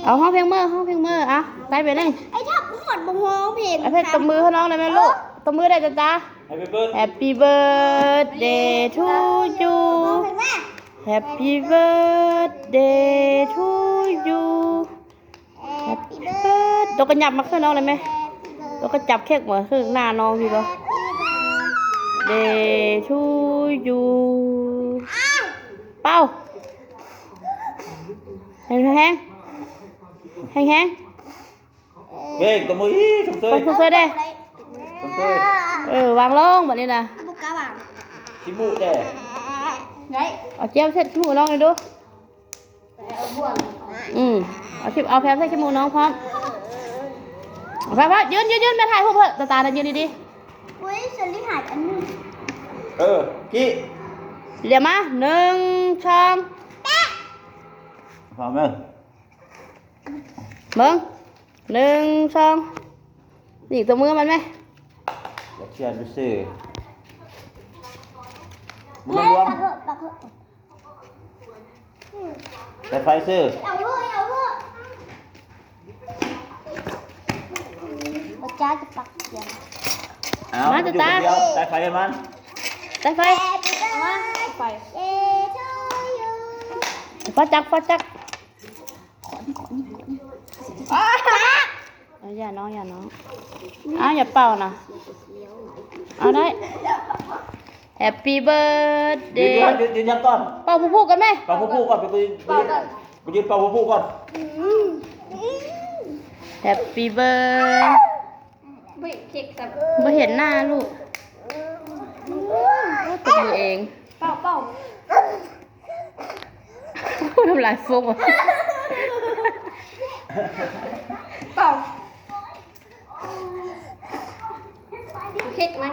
ເອົາຮ້ອງເພງເມີ ຮ້ອງເພງເມີ ເອົາ ໄປໄປເລີຍ. ໄອ້ທັບຮອດບໍ່ຮ້ອງເພງ ໄອ້ເພັດ ຕົບມືໃຫ້ນ້ອງໄດ້ແມ່ລູກ ຕົບມືໄດ້ຈ້າ. Happy birthday to you. Happy birthday to you. Happy birthday. ໂຕກໍຫຍັບມາຄືນ້ອງໄດ້ແມ່. ໂຕກໍຈັບເຄ້ກບໍ່ ຄືໜ້ານ້ອງຢູ່ບໍ່. Day to you. ເປົ່າ ແຮງໆ ແຮງໆ. ເກັ່ງຕົບມືອີກ ຊົມເຊີຍ ຊົມເຊີຍເດ້ ຊົມເຊີຍ. ເອີ ວາງລົງບັດນີ້ນະ ບໍ່ກ້າວາງ. ຂີ້ມູກແດ່ ໄດ້ ເອົາແຈ່ວເຊັດຂີ້ມູກນ້ອງໜ່ອຍດູ. ອືມ ເອົາ ເອົາແພ້ວໃສ່ຂີ້ມູກນ້ອງພ້ອມ. ໄປໆ ຢືນໆໆ ແມ່ຖ່າຍຮູບເພິ່ນ ຕາຕານະ ຢືນດີໆ. ອຸ້ຍ ເຊີລີຫາຍອັນໜຶ່ງ. ເອີ ກີ້ ລຽມມາ ໜຶ່ງ ສອງ ພ້ອມເດີ. ເບິ່ງ ໜຶ່ງ ສອງ ນີ້ຕົບມືມັນແມະ. ຢາກຂຽນໄປຊື່ ບໍ່ຕ້ອງລວມ ໃສ່ໄຟຊື່. ເອົາເລີຍ ເອົາເລີຍ ບໍ່ຈ້າຈະປັກຂຽນ. ເອົາ ມາ ຢູ່ຄົນດຽວ ໃສ່ໄຟໃຫ້ມັນ ໃສ່ໄຟ ເອົາມາ ໃສ່ໄຟ. ຟ້າຈັກ ຟ້າຈັກ. ເອົາ ຢ່ານ້ອງ ຢ່ານ້ອງ ເອົາ ຢ່າເປົ່ານະ ເອົາ ໄດ້. Happy birthday. ຢືນ ຢືນຍັງກ່ອນ ເປົ່າຜູ້ໆກ່ອນແມ່ ເປົ່າຜູ້ໆກ່ອນ ໄປຢືນ ໄປຢືນເປົ່າຜູ້ໆກ່ອນ. Happy birthday. ເຮີ້ຍ ເຄັກສັບ ບໍ່ເຫັນໜ້າລູກ ຕົບມືເອງ. ເປົ່າ ເປົ່າ ໂອ້ ນ້ຳລາຍຟົ້ງ. ເປົ່າ ເຄັກມັນ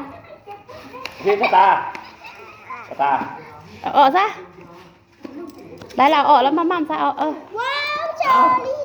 ເຄັກກະຕາ ກະຕາ. ເອົາອອກຊະ ໄດ້ແລ້ວ ເອົາອອກແລ້ວ ໝ່ຳໆຊະ ເອົາ ເອີ. ວ້າວ ເຊີລີ